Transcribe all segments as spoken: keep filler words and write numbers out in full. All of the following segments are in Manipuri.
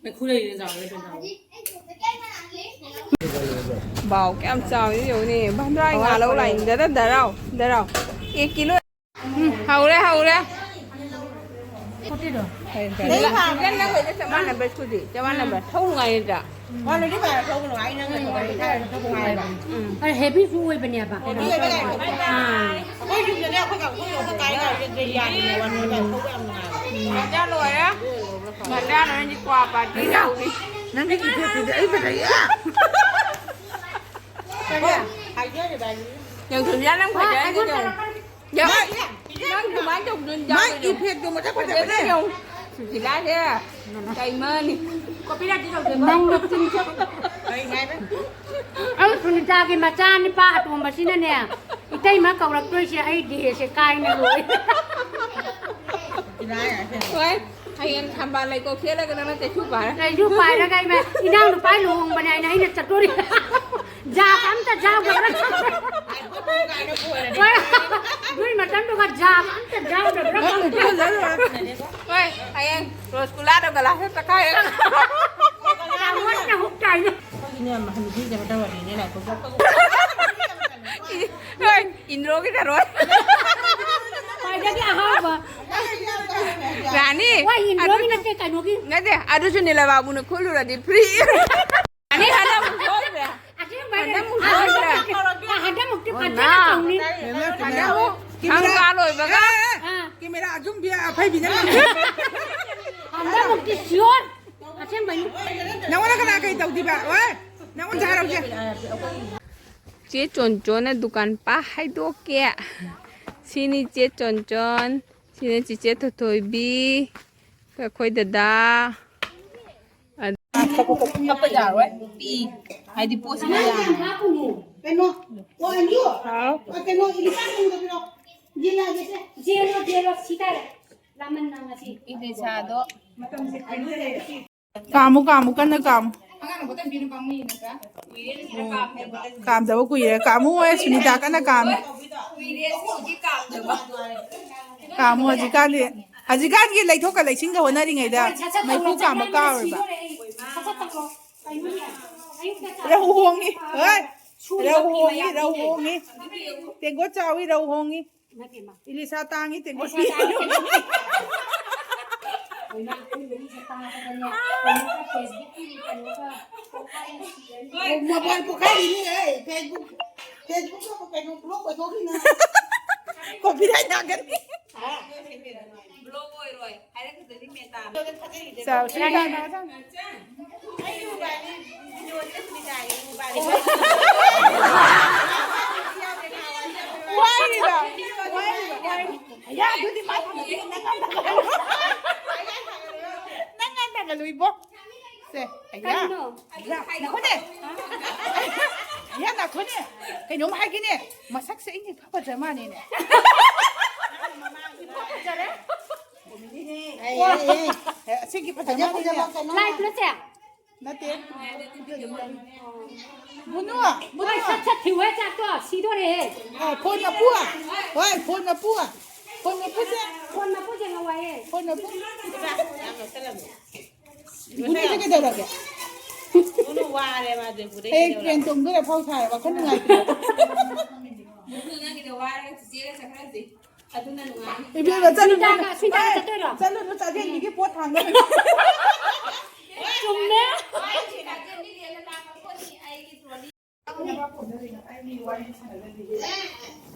ꯃꯩꯈꯨ ꯂꯩꯔꯦ, ꯆꯥꯎꯔꯦ, ꯆꯥꯎꯔꯦ꯫ ꯕꯥꯎ ꯀꯌꯥꯝ ꯆꯥꯎꯏ ꯌꯦꯡꯉꯨꯅꯦ꯫ ꯚꯟꯗ꯭ꯔꯥꯒꯤ ꯉꯥ ꯂꯧ ꯂꯥꯛꯏꯅꯤ꯫ ꯗꯥꯗꯥ, ꯗꯥꯔꯥꯎ, ꯗꯥꯔꯥꯎ꯫ ꯑꯦ ꯀꯤꯂꯣ꯫ ꯎꯝ, ꯍꯧꯔꯦ, ꯍꯧꯔꯦ꯫ ꯁꯤꯖꯟ ꯅꯪ ꯂꯣꯏꯅ ꯆꯞ ꯃꯥꯟꯅꯕ꯭ꯔꯥ ꯁ꯭ꯀꯨꯜꯗꯤ? ꯆꯞ ꯃꯥꯟꯅꯕ꯭ꯔꯥ? ꯊꯧ ꯅꯨꯡꯉꯥꯏꯔꯗ꯭ꯔꯥ? ꯋꯥ ꯂꯣꯏꯗꯤ ꯐꯔꯦ, ꯊꯧꯕ ꯅꯨꯡꯉꯥꯏ, ꯅꯪꯅ ꯊꯧꯕ ꯍꯩꯇꯥꯔꯦ, ꯊꯧꯕ ꯅꯨꯡꯉꯥꯏꯕ꯫ ꯎꯝ꯫ ꯑꯗ ꯍꯦꯕꯤꯁꯨ ꯑꯣꯏꯕꯅꯦꯕ꯫ ꯍꯦꯕꯤ ꯑꯣꯏꯕ ꯀꯥꯏꯅ ꯊꯧꯕ꯫ ꯑꯥ꯫ ꯑꯩꯈꯣꯏ ꯌꯨꯝꯗꯅꯦ, ꯑꯩꯈꯣꯏ ꯀꯥꯡꯕꯨꯅ ꯑꯩꯈꯣꯏ ꯀꯥꯏ ꯀꯥꯏ ꯌꯥꯅꯤꯅꯦ, ꯋꯥ ꯂꯣꯏꯗꯤ ꯊꯧꯕ ꯌꯥꯝ ꯅꯨꯡꯉꯥꯏꯕ꯫ ꯃꯖꯥ ꯂꯣꯏꯔꯦ꯫ ꯃꯖꯥ ꯂꯣꯏꯔꯦ, ꯀ꯭ꯋꯥ ꯄꯥꯔꯇꯤ ꯇꯧꯔꯤ꯫ ꯅꯪꯒꯤ ꯏꯐꯦꯛꯇꯨꯗꯤ ꯑꯩ ꯐꯖꯩꯌꯦ꯫ ꯀꯔꯤ? ꯍꯥꯏꯖꯔꯤꯕ ꯍꯥꯏꯗꯨꯅꯤ꯫ ꯌꯥꯡꯊꯣꯏꯕꯤꯌꯥ, ꯅꯪ ꯐꯖꯔꯗꯤ ꯑꯗꯨꯝ꯫ ꯌꯥ-, ꯅꯪ ꯑꯗꯨꯃꯥꯏꯅ ꯇꯧꯕꯗꯨꯅ ꯃꯥꯏ ꯌꯥꯎꯕꯗꯣ꯫ ꯏꯐꯦꯛꯇꯣ ꯃꯁꯛ ꯐꯖꯕꯅꯦ꯫ ꯐꯖꯕꯅꯦ ꯌꯦꯡꯉꯨ꯫ ꯁꯨꯁꯤꯂꯥꯁꯦ ꯀꯩꯃꯅꯤ꯫ ꯅꯪ ꯅꯆꯤꯟ ꯊꯤ꯫ ꯀꯩ ꯍꯥꯏꯕ? ꯑꯩ ꯁꯨꯅꯤꯇꯥꯒꯤ ꯃꯆꯥ ꯅꯨꯄꯥ ꯑꯇꯣꯝꯕꯁꯤꯅꯅꯦ, ꯏꯇꯩꯃ ꯀꯧꯔꯛꯇꯣꯏꯁꯦ ꯑꯩ ꯗꯦꯁꯦ ꯀꯥꯏꯅ ꯂꯣꯏ꯫ ꯁꯨꯁꯤꯂꯥ ꯍꯥꯏꯔꯁꯦ꯫ ꯍꯣꯏ꯫ ꯍꯌꯦꯡ ꯊꯝꯕꯥꯜ ꯂꯩꯀꯣꯛ ꯁꯦꯠꯂꯒ ꯅꯪꯅ ꯆꯩꯁꯨ ꯄꯥꯏꯔ-, ꯆꯩꯁꯨ ꯄꯥꯏꯔꯒ ꯑꯩꯅ, "ꯏꯅꯥꯎ ꯅꯨꯄꯥ ꯂꯨꯍꯣꯡꯕꯅꯦ" ꯍꯥꯏꯅ ꯑꯩꯅ ꯆꯠꯇꯣꯔꯤ꯫ ꯖꯥꯕ ꯑꯝꯇ ꯌꯥꯎꯗꯕ꯭ꯔꯥ? ꯍꯣꯏ, ꯑꯗꯨꯏ ꯃꯇꯝꯗꯨꯒ ꯖꯥꯕ ꯑꯝꯇ ꯌꯥꯎꯗꯕ꯭ꯔꯥ ꯈꯪꯗꯦ꯫ ꯍꯣꯏ, ꯍꯌꯦꯡ ꯔꯣꯁꯒꯨꯂꯥꯗꯣ ꯒꯂꯥꯁꯇ ꯇꯛꯈꯥꯏꯔꯒ꯫ ꯆꯥꯎꯃꯟꯅ ꯍꯨꯛ ꯇꯥꯏꯅ꯫ ꯑꯩꯈꯣꯏꯒꯤꯅꯦ, ꯍꯅꯨꯕꯤ ꯀꯩꯅꯣ ꯇꯧꯔꯅꯤꯅꯦ, ꯂꯥꯏ ꯈꯨꯔꯨꯝꯕ꯫ ꯍꯣꯏ, ꯏꯟꯗ꯭ꯔꯣꯒꯤ ꯊꯔꯣꯏ꯫ ꯈ꯭ꯋꯥꯏꯗꯒꯤ ꯑꯍꯥꯎꯕ꯫ ꯔꯥꯅꯤ, ꯍꯣꯏ, ꯏꯟꯗ꯭ꯔꯣꯒꯤ ꯑꯗꯨ ꯅꯠꯇꯦ, ꯀꯩꯅꯣꯒꯤ꯫ ꯅꯠꯇꯦ, ꯑꯗꯨꯁꯨ ꯅꯤꯂꯕꯥꯕꯨꯅ ꯈꯨꯜꯂꯨꯔꯗꯤ free꯫ ꯔꯥꯅꯤ, ꯍꯟꯗꯛ ꯑꯃꯨꯛ ꯁꯣꯏꯈ꯭ꯔꯦ꯫ ꯑꯁꯦꯡꯕꯩꯅꯦ꯫ ꯍꯟꯗꯛ ꯑꯃꯨꯛ ꯁꯣꯏꯈ꯭ꯔꯦ꯫ ꯑ, ꯍꯟꯗꯛꯃꯨꯛꯇꯤ ꯑꯣ, ꯐꯖꯅ ꯅꯥ꯫ ꯇꯧꯅꯤ꯫ ꯍꯟꯗꯛ ꯑꯃꯨꯛ ꯈꯪ ꯀꯥ ꯂꯣꯏꯕꯒ꯫ ꯑꯦ, ꯑꯦ, ꯑꯦ, ꯑꯥ꯫ ꯀꯦꯃꯦꯔꯥ ꯑꯖꯨꯝꯕꯤ ꯑꯐꯩꯕꯤꯅ ꯉꯝꯃꯦ꯫ ꯍꯟꯗꯛꯃꯨꯛꯇꯤ sure꯫ ꯑꯁꯦꯡꯕꯩꯅꯦ꯫ ꯅꯪꯉꯣꯟꯗ ꯀꯅꯥ ꯀꯩ ꯇꯧꯗꯣꯏꯕ? ꯑꯣꯏ, ꯅꯪꯉꯣꯟꯗ ꯍꯥꯏꯔꯛꯎꯁꯦ꯫ ꯆꯦ ꯆꯣꯟꯆꯣꯟꯅ ꯗꯨꯀꯥꯟ ꯄꯥ ꯍꯥꯏꯗꯣꯛꯀꯦ꯫ ꯁꯤꯅꯤ ꯆꯦ ꯆꯣꯟꯆꯣꯟ, ꯁꯤꯅ ꯆꯤꯆꯦ ꯊꯣꯏꯊꯣꯏꯕꯤ, ꯑꯩꯈꯣꯏ ꯗꯗꯥ꯫ ꯀꯛꯄ ꯌꯥꯔꯣꯏ꯫ ꯄꯤ꯫ ꯍꯥꯏꯗꯤ ꯄꯣꯠꯁꯤꯅ ꯌꯥꯝꯃꯦ꯫ ꯀꯩꯅꯣ? ꯑꯣ, ꯑꯅꯤ? ꯍꯥꯎ꯫ ꯑ, ꯀꯩꯅꯣ, ꯏꯂꯤꯁꯥ ꯀꯩꯅꯣꯗꯣ ꯄꯤꯔꯛꯑꯣ꯫ ꯌꯦꯜꯂꯛꯑꯒꯦꯁꯦ꯫ ꯌꯦꯜꯂꯣ, ꯌꯦꯜꯂꯣ, ꯁꯤ ꯇꯥꯔꯦ꯫ ꯂꯥꯃꯟ ꯅꯪ ꯉꯁꯤ꯫ ꯏꯂꯤꯁꯥꯗꯣ꯫ ꯀꯥꯝꯃꯨ, ꯀꯥꯝꯃꯨ, ꯀꯟꯅ ꯀꯥꯝꯃꯨ꯫ ꯀꯥꯝꯗꯕ ꯀꯨꯏꯔꯦ꯫ ꯀꯥꯝꯃꯨ ꯍꯣꯏ, ꯁꯨꯅꯤꯇꯥ ꯀꯟꯅ ꯀꯥꯝꯃꯤ꯫ ꯀꯨꯏꯔꯦ ꯁꯤꯒꯤ ꯀꯥꯝꯗꯕ꯫ ꯀꯥꯝꯃꯨ ꯍꯧꯖꯤꯛꯀꯥꯟꯗꯤ꯫ ꯍꯧꯖꯤꯛꯀꯥꯟꯒꯤ ꯂꯩꯊꯣꯛꯀ ꯂꯩꯁꯤꯟꯒ ꯍꯣꯠꯅꯔꯤꯉꯩꯗ ꯃꯩꯐꯨ ꯀꯥꯝꯕ ꯀꯥꯎꯔꯤꯕ꯫ ꯔꯧ ꯍꯣꯡꯉꯤ꯫ ꯍꯣꯏ꯫ ꯔꯧ ꯍꯣꯡꯉꯤ, ꯔꯧ ꯍꯣꯡꯉꯤ꯫ ꯇꯦꯡꯀꯣꯠ ꯆꯥꯎꯏ, ꯔꯧ ꯍꯣꯡꯉꯤ꯫ ꯏꯃꯥ, ꯏꯃꯥ꯫ ꯏꯂꯤꯁꯥ ꯇꯥꯡꯉꯤ, ꯇꯦꯡꯀꯣꯠ ꯄꯤꯛꯏ꯫ ꯏꯃꯥ, ꯑꯩꯈꯣꯏ ꯃꯔꯤꯁꯦ ꯇꯥꯕꯗꯅꯦ, ꯀꯩꯅꯣꯒ, Facebook-ꯀꯤ ꯀꯩꯅꯣꯒ, ꯄꯣꯛꯈꯥꯏꯅ ꯁꯤꯔꯅꯤ꯫ ꯃꯣꯕꯥꯏꯜ ꯄꯣꯛꯈꯥꯏꯔꯤꯅꯤ, ꯑꯦ, Facebook, Facebook-ꯇ ꯀꯩꯅꯣ, block ꯑꯣꯏꯊꯣꯛꯈꯤꯅ꯫ Copyright ꯂꯥꯛꯀꯅꯤ꯫ ꯍꯥ? Block ꯑꯣꯏꯔꯣꯏ꯫ ꯍꯥꯏꯔꯛꯀꯗꯣꯏꯅꯤ ꯃꯦꯇꯥꯅ꯫ ꯆꯥꯎ, ꯁꯤ ꯀꯥꯟꯗ꯫ ꯋꯥꯏꯔꯤꯔꯣ? ꯋꯥꯏꯔꯤꯔꯣ? ꯋꯥꯏꯔꯤꯔꯣ? ꯑꯌꯥ, ꯑꯗꯨꯗꯤ ꯃꯥ ꯊꯥꯡꯒꯠꯄꯤꯔꯣ, ꯅꯪ ꯉꯝꯗꯕ꯫ ꯅꯪ ꯉꯝꯗꯕ ꯂꯨꯏꯕꯣ꯫ ꯁꯦ, ꯑꯌꯥ꯫ ꯀꯩꯅꯣ? ꯑꯌꯥ, ꯅꯈꯣꯅꯦ꯫ ꯑꯌꯥ, ꯅꯈꯣꯅꯦ꯫ ꯀꯩꯅꯣꯝ ꯍꯥꯏꯒꯦꯅꯦ꯫ ꯃꯁꯛꯁꯦ ꯑꯩꯅ ꯏꯐ ꯐꯖ ꯃꯥꯟꯅꯦꯅꯦ꯫ ꯏꯐ ꯐꯖꯔꯦ꯫ ꯑꯦ, ꯑꯦ, ꯑꯦ꯫ ꯑꯦ, ꯑꯁꯤꯒꯤ ꯐꯖ ꯐꯖ ꯃꯥꯟꯅꯦꯅꯦ꯫ ꯐꯖꯕ ꯀꯩꯅꯣ꯫ Live ꯅꯠꯇꯦ? ꯅꯠꯇꯦ꯫ ꯕꯨꯅꯨ, ꯕꯨꯅꯨ꯫ ꯍꯣꯏ, ꯁꯠ, ꯁꯠ ꯊꯤꯌꯨꯍꯦ, ꯆꯥꯛꯇꯣ ꯁꯤꯗꯣꯔꯦꯍꯦ꯫ ꯑ, phone ꯃꯄꯨ꯫ ꯍꯣꯏ, phone ꯃꯄꯨ꯫ Phone ꯃꯄꯨꯁꯦ꯫ Phone ꯃꯄꯨꯁꯦ ꯉꯋꯥꯏꯍꯦ꯫ Phone ꯃꯄꯨ꯫ ꯕꯨꯅꯨꯁꯦ ꯀꯩꯗꯧꯔꯒꯦ? ꯕꯨꯅꯨ ꯋꯥꯔꯦ ꯃꯥꯁꯦ, ꯕꯨꯗꯩ ꯍꯌꯦꯡ ꯀꯩꯗꯧꯔꯒꯦ? Train ꯇꯣꯡꯗꯣꯏꯔꯥ ꯐꯥꯎ ꯁꯥꯔꯦ, ꯋꯥꯈꯜ ꯅꯨꯡꯉꯥꯏꯇꯦ꯫ ꯕꯨꯅꯨ ꯅꯪꯒꯤꯗꯣ ꯋꯥꯔꯒ ꯆꯤꯆꯦꯒ ꯆꯠꯈ꯭ꯔꯁꯤ꯫ ꯑꯗꯨꯅ ꯅꯨꯡꯉꯥꯏꯅꯤ꯫ ꯏꯕꯦꯝꯃ, ꯆꯠꯂꯨꯅꯨ꯫ ꯁꯨꯅꯤꯇꯥꯒ, ꯁꯨꯅꯤꯇꯥꯒ ꯆꯠꯇꯣꯏꯔꯣ? ꯆꯠꯂꯨꯅꯨ, ꯆꯥꯖꯦꯟꯕꯤꯒꯤ ꯄꯣꯠ ꯊꯥꯡꯒꯠꯂꯨꯅꯨ꯫ ꯆꯨꯝꯃꯦ꯫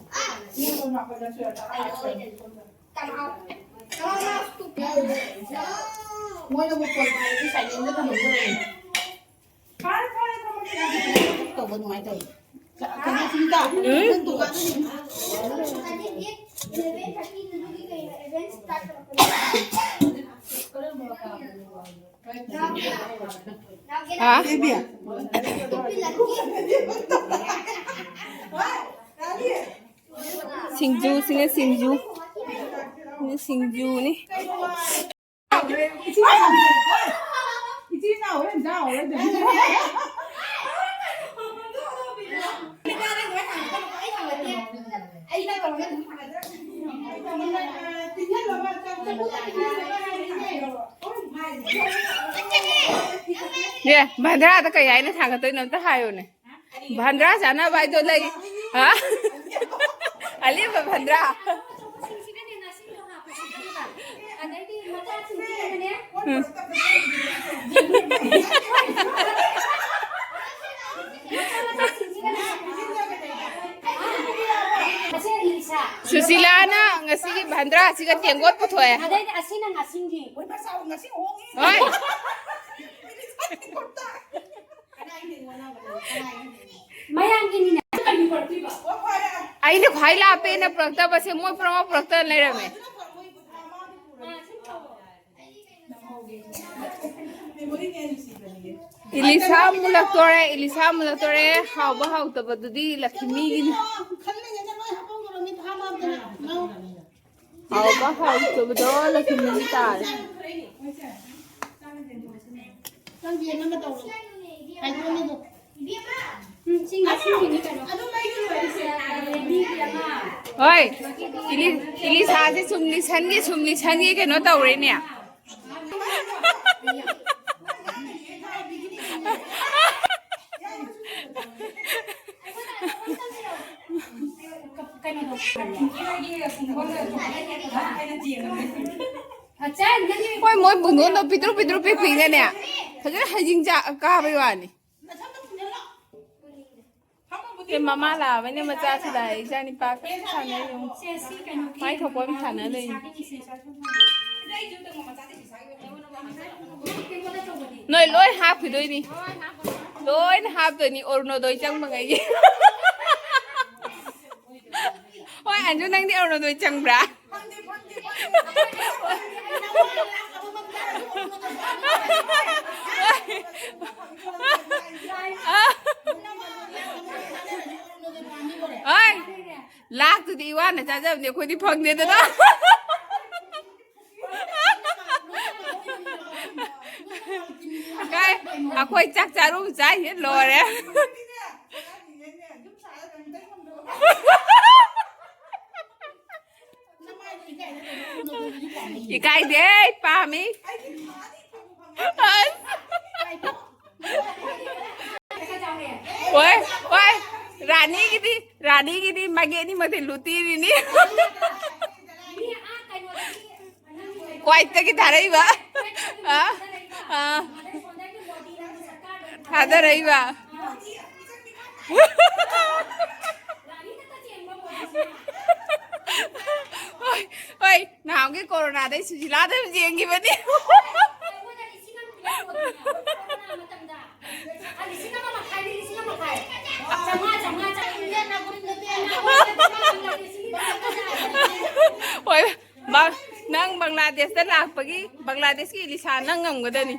ꯃꯣꯏꯅꯕꯨ phone ꯄꯥꯏꯔꯗꯤ silent ꯊꯝꯃꯝꯗꯣꯏꯅꯦ꯫ ꯇꯧꯕ ꯑꯗꯨꯃꯥꯏꯅ ꯇꯧꯋꯤ꯫ ꯀꯩꯅꯣ ꯁꯨꯅꯤꯇꯥ, ꯎꯝ? ꯅꯪ ꯗꯨꯀꯥꯟꯗ ꯂꯩꯕ꯭ꯔꯥ? ꯍꯥ? ꯕꯦꯕꯤ꯫ ꯁꯤꯡꯖꯨꯁꯤꯅ ꯁꯤꯡꯖꯨ꯫ ꯁꯤꯅ ꯁꯤꯡꯖꯨꯅꯤ꯫ ꯑꯦ, ꯚꯟꯗ꯭ꯔꯥꯗ ꯀꯩ ꯍꯥꯏꯅ ꯊꯥꯡꯒꯠꯇꯣꯏꯅꯣ ꯑꯝꯇ ꯍꯥꯏꯌꯨꯅꯦ꯫ ꯚꯟꯗ꯭ꯔꯥ ꯆꯥꯅꯕ ꯍꯥꯏꯗꯣ ꯂꯩ꯫ ꯍꯥ? ꯑꯂꯦꯝꯕ ꯚꯟꯗ꯭ꯔꯥ꯫ ꯑꯗꯩꯗꯤ ꯃꯆꯥꯁꯤꯡꯁꯤꯅꯅꯦ꯫ ꯎꯝ꯫ ꯃꯆꯥ ꯃꯆꯥꯁꯤꯡꯁꯤꯅꯅꯦ꯫ ꯑꯁꯦ ꯏꯂꯤꯁꯥ꯫ ꯁꯨꯁꯤꯂꯥꯅ ꯉꯁꯤꯒꯤ ꯚꯟꯗ꯭ꯔꯥꯁꯤꯒ ꯇꯦꯡꯒꯣꯠ ꯄꯨꯊꯣꯛꯑꯦ꯫ ꯑꯗꯩꯗꯤ ꯑꯁꯤꯅ ꯉꯥꯁꯤꯡꯒꯤ꯫ ꯍꯣꯏ꯫ ꯃꯌꯥꯝꯒꯤꯅꯤꯅꯦ꯫ ꯑꯩꯅ ꯈ꯭ꯋꯥꯏ ꯂꯥꯞꯄꯦꯅ ꯄꯨꯔꯛꯇꯕꯁꯦ ꯃꯣꯏ ꯄꯨꯔꯥꯃꯛ ꯄꯨꯔꯛꯇꯅ ꯂꯩꯔꯝꯃꯦ꯫ ꯏꯂꯤꯁꯥ ꯃꯨꯜꯂꯛꯇꯣꯔꯦ, ꯏꯂꯤꯁꯥ ꯃꯨꯜꯂꯛꯇꯣꯔꯦ꯫ ꯍꯥꯎꯕ ꯍꯥꯎꯇꯕꯗꯨꯗꯤ ꯂꯛꯈꯤꯃꯤꯒꯤꯅꯤ꯫ ꯍꯥꯎꯕ ꯍꯥꯎꯇꯕꯗꯣ ꯂꯛꯈꯤꯃꯤꯒꯤ ꯇꯥꯔꯦ꯫ ꯎꯝ, ꯁꯤ ꯉꯁꯤꯒꯤꯅꯤ ꯀꯩꯅꯣ꯫ ꯍꯣꯏ, ꯏꯂꯤ-, ꯏꯂꯤꯁꯥꯁꯦ ꯁꯨꯝ ꯂꯤꯁꯟꯒꯤ, ꯁꯨꯝ ꯂꯤꯁꯟꯒꯤ ꯀꯩꯅꯣ ꯇꯧꯔꯦꯅꯦ꯫ ꯍꯣꯏ, ꯃꯣꯏ ꯕꯨꯡꯗꯣꯟꯗꯣ ꯄꯤꯛꯇ꯭ꯔꯨ ꯄꯤꯛꯇ꯭ꯔꯨ ꯄꯤꯛꯄꯤꯒꯅꯦ꯫ ꯐꯖꯅ ꯍꯩꯖꯤꯡ ꯆꯥ-, ꯀꯥꯕꯩ ꯋꯥꯅꯤ꯫ ꯁꯦ, ꯃꯃꯥ ꯂꯥꯛꯑꯕꯅꯤꯅ ꯃꯆꯥꯁꯨ ꯂꯥꯛꯑꯦ꯫ ꯏꯆꯥ ꯅꯤꯄꯥ ꯁꯥꯟꯅꯔꯤ ꯌꯦꯡꯉꯨ꯫ ꯃꯥꯏ ꯊꯣꯛꯄ ꯑꯃ ꯁꯥꯟꯅ ꯂꯩ꯫ ꯅꯣꯏ ꯂꯣꯏ ꯍꯥꯞꯈꯤꯗꯣꯏꯅꯤ꯫ ꯂꯣꯏꯅ ꯍꯥꯞꯇꯣꯏꯅꯤ ꯑꯣꯔꯨꯅꯣꯗꯣꯏ ꯆꯪꯕꯉꯩꯒꯤ꯫ ꯍꯣꯏ, ꯑꯟꯖꯨ, ꯅꯪꯗꯤ ꯑꯔꯨꯅꯣꯗꯣꯏ ꯆꯪꯕ꯭ꯔꯥ? ꯍꯣꯏ, ꯂꯥꯛꯇꯨꯗꯤ ꯏꯋꯥꯅ ꯆꯥꯖꯕꯅꯦ, ꯑꯩꯈꯣꯏꯗꯤ ꯐꯪꯗꯦꯗꯅ꯫ ꯀꯥꯏ, ꯑꯩꯈꯣꯏ ꯆꯥꯛ ꯆꯥꯔꯨ ꯆꯥꯏꯁꯦ ꯂꯣꯏꯔꯦ꯫ ꯏꯀꯥꯏꯗꯦ, ꯄꯥꯝꯃꯤ꯫ ꯑꯁ꯫ ꯍꯣꯏ, ꯍꯣꯏ꯫ ꯔꯥꯅꯤꯒꯤꯗꯤ, ꯔꯥꯅꯤꯒꯤꯗꯤ ꯃꯒꯦꯅꯤ ꯃꯊꯤꯜ ꯂꯨꯇꯤꯔꯤꯅꯤ꯫ ꯀ꯭ꯋꯥꯏꯠꯇꯒꯤ ꯊꯥꯔꯛꯏꯕ꯫ ꯑꯥ, ꯑꯥ꯫ ꯊꯥꯗꯔꯛꯏꯕ꯫ ꯍꯣꯏ, ꯍꯣꯏ, ꯅꯍꯥꯟꯒꯤ ꯀꯣꯔꯣꯅꯥꯗꯩ ꯁꯨꯖꯤꯂꯥꯗ ꯑꯗꯨꯝ ꯌꯦꯡꯈꯤꯕꯅꯤ꯫ ꯍꯣꯏ, ꯕ-, ꯅꯪ ꯕꯪꯒ꯭ꯂꯥꯗꯦꯁꯇ ꯂꯥꯛꯄꯒꯤ ꯕꯪꯒ꯭ꯂꯥꯗꯦꯁꯀꯤ ꯏꯂꯤꯁꯥ ꯅꯪ ꯉꯝꯒꯗꯅꯤ꯫